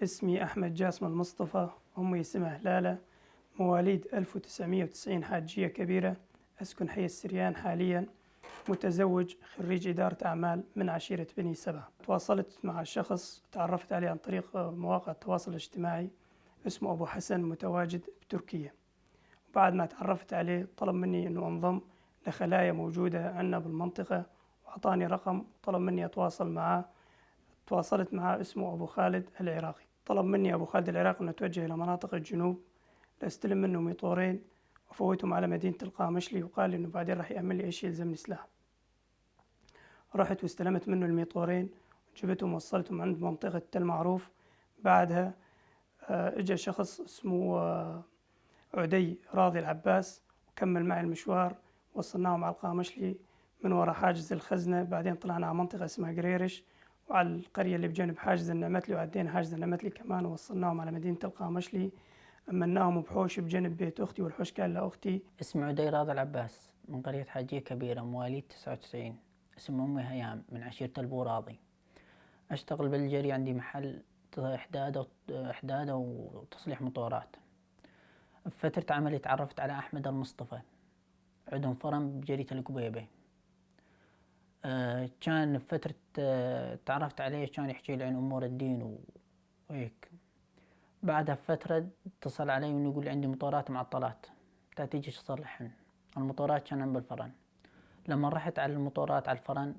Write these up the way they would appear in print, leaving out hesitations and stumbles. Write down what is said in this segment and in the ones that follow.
اسمي أحمد جاسم المصطفى، أمي اسمها هلالة، مواليد 1990، حاجية كبيرة، أسكن حي السريان حاليا، متزوج، خريج إدارة أعمال، من عشيرة بني سبع. تواصلت مع شخص تعرفت عليه عن طريق مواقع التواصل الاجتماعي اسمه أبو حسن، متواجد بتركيا. بعد ما تعرفت عليه طلب مني أنه أنضم لخلايا موجودة عندنا بالمنطقة، وأعطاني رقم وطلب مني أتواصل معه. تواصلت معه، اسمه أبو خالد العراقي. طلب مني أبو خالد العراقي أنه أتوجه إلى مناطق الجنوب لأستلم منه ميطورين وفوتهم على مدينة القامشلي، وقال لي أنه بعدين راح يأمن لي أي شيء يلزمني سلاح. رحت واستلمت منه الميطورين وجبتهم ووصلتهم عند منطقة تل معروف. بعدها اجى شخص اسمه عدي راضي العباس وكمل معي المشوار، وصلناهم على القامشلي من وراء حاجز الخزنة. بعدين طلعنا على منطقة اسمها قريرش وعلى القرية اللي بجنب حاجز النعمتلي، وعدينا حاجز النعمتلي كمان ووصلناهم على مدينة القامشلي. أمناهم بحوش بجنب بيت أختي، والحوش كان لأختي. اسمي عدي راضي العباس، من قرية حاجية كبيرة، مواليد 99، اسم أمي هيام، من عشيرة البوراضي. أشتغل بالجري، عندي محل إحدادة وتصليح موتورات. بفترة عملي تعرفت على أحمد المصطفى، عندهم فرن بجرية القبيبة. كان بفترة تعرفت عليه كان يحكي لي عن أمور الدين وهيك. بعدها بفترة اتصل علي وإنه يقول لي عندي موتورات معطلات، تا تيجي تصلحهن. الموتورات كانن بالفرن. لما رحت على الموتورات على الفرن،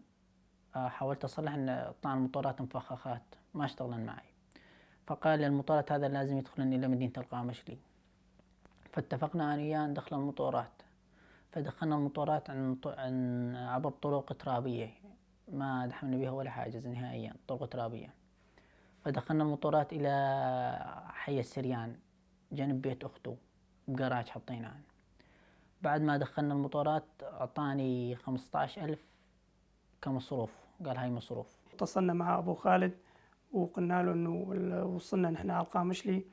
حاولت أصلحهن، طلع الموتورات مفخخات ما اشتغلن معي. فقال لي الموتورات هذا لازم يدخلن إلى مدينة القامشلي. فاتفقنا أنا وياه ندخل الموتورات. فدخلنا الموتورات عن عبر طرق ترابية، ما دحمنا بها ولا حاجز نهائيا، طرق ترابية. فدخلنا الموتورات إلى حي السريان جنب بيت أخته بجراج حطيناه. بعد ما دخلنا الموتورات أعطاني 15,000 كمصروف، قال هاي مصروف. اتصلنا مع أبو خالد وقلنا له إنه وصلنا نحن على القامشلي.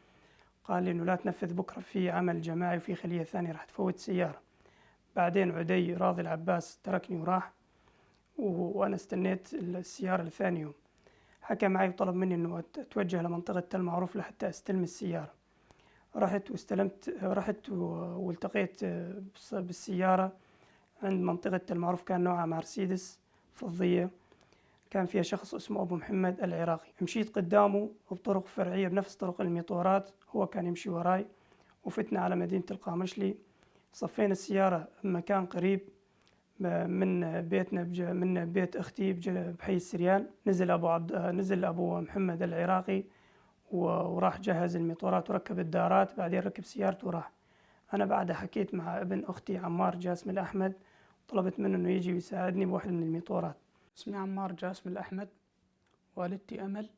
قال لي إنه لا تنفذ بكرة، في عمل جماعي وفي خلية ثانية راح تفوت سيارة. بعدين عدي راضي العباس تركني وراح، وأنا استنيت السيارة لثاني يوم. حكى معي وطلب مني إنه أتوجه لمنطقة تل معروف لحتى أستلم السيارة. رحت واستلمت، رحت والتقيت بالسيارة عند منطقة تل معروف، كان نوعها مرسيدس فضية، كان فيها شخص اسمه أبو محمد العراقي. مشيت قدامه بطرق فرعية بنفس طرق الميطورات، هو كان يمشي وراي، وفتنا على مدينة القامشلي. صفينا السيارة بمكان قريب من بيتنا، من بيت أختي بحي السريان. نزل أبو محمد العراقي وراح جهز الميطورات وركب الدارات، بعدين ركب سيارته وراح. أنا بعدها حكيت مع ابن أختي عمار جاسم الأحمد، طلبت منه إنه يجي ويساعدني بواحد من الميطورات. اسمي عمار جاسم الأحمد، والدتي أمل،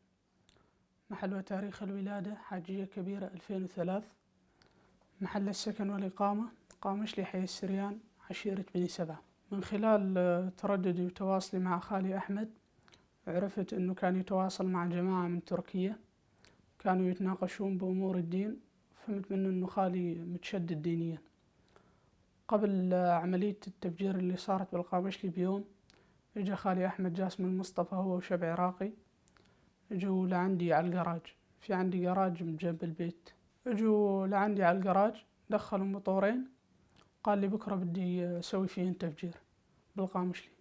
محل وتاريخ الولادة حاجية كبيرة 2003، محل السكن والإقامة قامشلي حي السريان عشيرة بني سبع. من خلال ترددي وتواصلي مع خالي أحمد عرفت أنه كان يتواصل مع جماعة من تركيا، كانوا يتناقشون بأمور الدين. فهمت منه أنه خالي متشدد دينيا. قبل عملية التفجير اللي صارت بالقامشلي بيوم، اجا خالي أحمد جاسم المصطفى هو وشاب عراقي، اجوا لعندي على الجراج، في عندي جراج من جنب البيت. اجوا لعندي على الجراج، دخلوا موتورين، قال لي بكرة بدي أسوي فيهن تفجير بالقامشلي.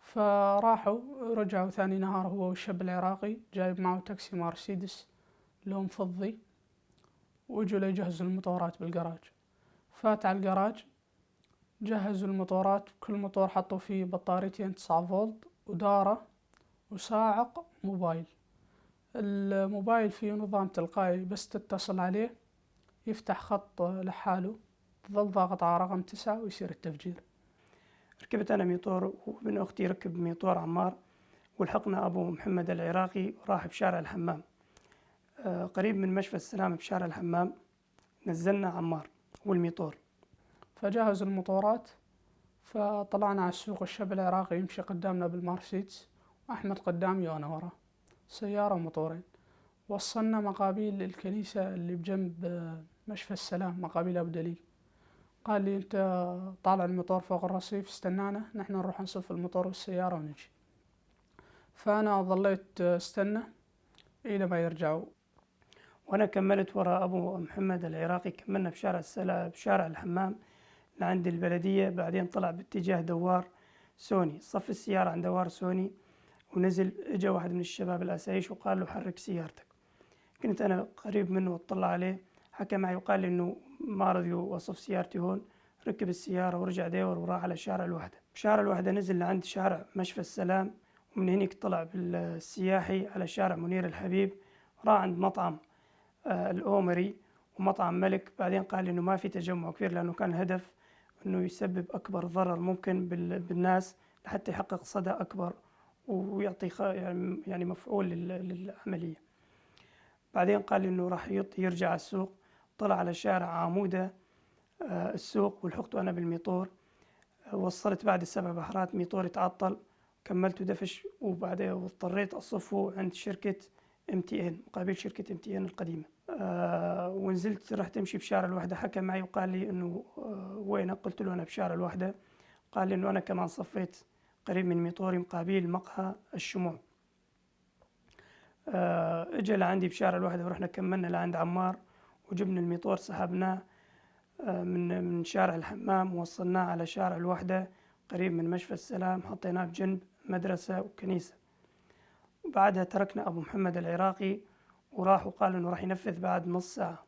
فراحوا رجعوا ثاني نهار هو والشاب العراقي، جايب معه تاكسي مرسيدس لون فضي، واجوا ليجهزوا الموتورات بالجراج. فات على الجراج، جهزوا الموتورات، كل موتور حطوا فيه بطاريتين 9 فولت ودارة وصاعق موبايل. الموبايل فيه نظام تلقائي، بس تتصل عليه يفتح خط لحاله، تظل ضاغط على رقم 9 ويصير التفجير. ركبت أنا ميطور وابن أختي ركب ميطور عمار، ولحقنا أبو محمد العراقي وراح بشارع الحمام، قريب من مشفى السلام بشارع الحمام. نزلنا عمار والميطور. فجهزوا الموتورات، فطلعنا على السوق، الشاب العراقي يمشي قدامنا بالمرسيدس، وأحمد قدامي وأنا وراه، سيارة وموتورين. وصلنا مقابيل الكنيسة اللي بجنب مشفى السلام، مقابيل أبو دليل. قال لي أنت طالع الموتور فوق الرصيف، استنانا نحن نروح نصف الموتور والسيارة ونجي. فأنا ظليت استنى إلى ما يرجعوا. وأنا كملت وراء أبو محمد العراقي، كملنا بشارع السلا بشارع الحمام لعند البلدية. بعدين طلع باتجاه دوار سوني، صف السيارة عند دوار سوني ونزل. اجى واحد من الشباب الأسايش وقال له حرك سيارتك. كنت أنا قريب منه واطلع عليه، حكى معي وقال لي إنه ما رضي وصف سيارتي هون. ركب السيارة ورجع داور وراح على شارع الوحدة. شارع الوحدة نزل لعند شارع مشفى السلام، ومن هنيك طلع بالسياحي على شارع منير الحبيب، راح عند مطعم الأومري ومطعم ملك. بعدين قال إنه ما في تجمع كبير، لأنه كان الهدف إنه يسبب أكبر ضرر ممكن بالناس لحتى يحقق صدى أكبر ويعطي يعني مفعول للعملية. بعدين قال إنه راح يرجع السوق، طلع على شارع عامودة السوق ولحقته أنا بالميطور. وصلت بعد السبع بحرات، ميطوري تعطل، كملته دفش، وبعدين واضطريت أصفه عند شركة MTN، مقابل شركة MTN القديمة. ونزلت رحت أمشي بشارع الوحدة. حكى معي وقال لي إنه وين؟ قلت له أنا بشارع الوحدة. قال لي إنه أنا كمان صفيت قريب من ميطوري مقابل مقهى الشموع. اجى لعندي بشارع الوحدة ورحنا كملنا لعند عمار وجبنا الميطور، سحبناه من شارع الحمام ووصلناه على شارع الوحدة قريب من مشفى السلام، حطيناه بجنب مدرسة وكنيسة. وبعدها تركنا أبو محمد العراقي وراح وقال إنه راح ينفذ بعد نص ساعة.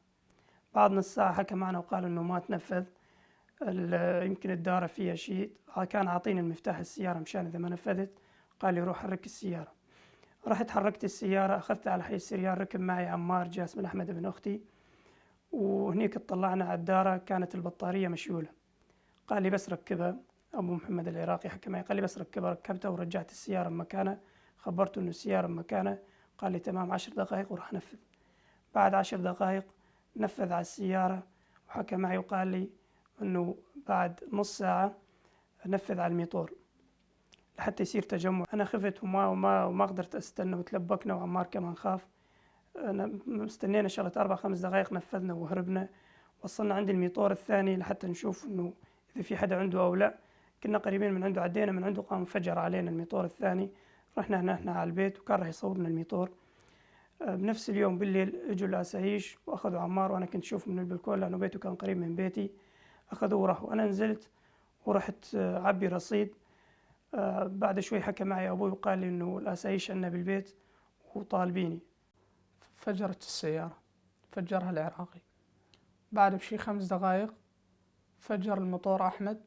بعد نص ساعة حكى معنا وقال إنه ما تنفذ، يمكن الدارة فيها شيء. كان عاطيني المفتاح السيارة مشان إذا ما نفذت، قال لي روح حرك السيارة. رحت حركت السيارة، أخذتها على حي السريان، ركب معي عمار جاسم الأحمد ابن أختي، وهنيك اطلعنا على الدارة، كانت البطارية مشيولة. قال لي بس ركبها، أبو محمد العراقي حكى معي قال لي بس ركبها. ركبتها ورجعت السيارة بمكانها، خبرته إنه السيارة بمكانها، قال لي تمام 10 دقائق وراح أنفذ. بعد 10 دقائق نفذ على السيارة وحكى معي وقال لي إنه بعد نص ساعة نفذ على الميطور لحتى يصير تجمع. أنا خفت وما قدرت أستنى، وتلبكنا وعمار كمان خاف. أنا استنينا شغلة 4-5 دقائق، نفذنا وهربنا. وصلنا عند الميطور الثاني لحتى نشوف إنه إذا في حدا عنده أو لا. كنا قريبين من عنده، عدينا من عنده قام فجر علينا الميطور الثاني. رحنا نحن على البيت وكان راح يصورنا الميطور. بنفس اليوم بالليل اجوا الاسايش واخذوا عمار، وانا كنت اشوف من البلكون لانه بيته كان قريب من بيتي. اخذوه وراحوا. انا نزلت ورحت عبي رصيد. بعد شوي حكى معي ابوي وقال لي انه الاسايش عندنا بالبيت وطالبيني. فجرت السيارة، فجرها العراقي. بعد بشي 5 دقائق فجر الموتور أحمد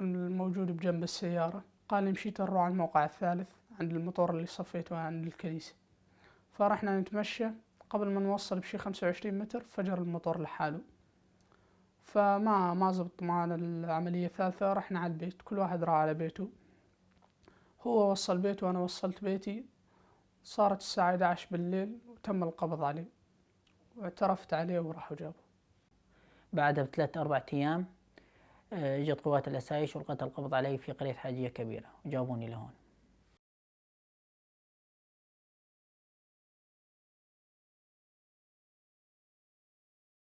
الموجود بجنب السيارة. قال لي مشيت نروح على الموقع الثالث عند الموتور اللي صفيته عند الكنيسة. فرحنا نتمشى، قبل ما نوصل بشي 25 متر فجر الموتور لحاله. فما ما زبط معنا العملية الثالثة. رحنا على البيت، كل واحد راح على بيته. هو وصل بيته وأنا وصلت بيتي. صارت الساعة 11 بالليل وتم القبض عليه، واعترفت عليه وراحوا جابوه. بعدها ب3-4 أيام اجت قوات الأسايش ولقت القبض علي في قرية حاجية كبيرة وجابوني لهون.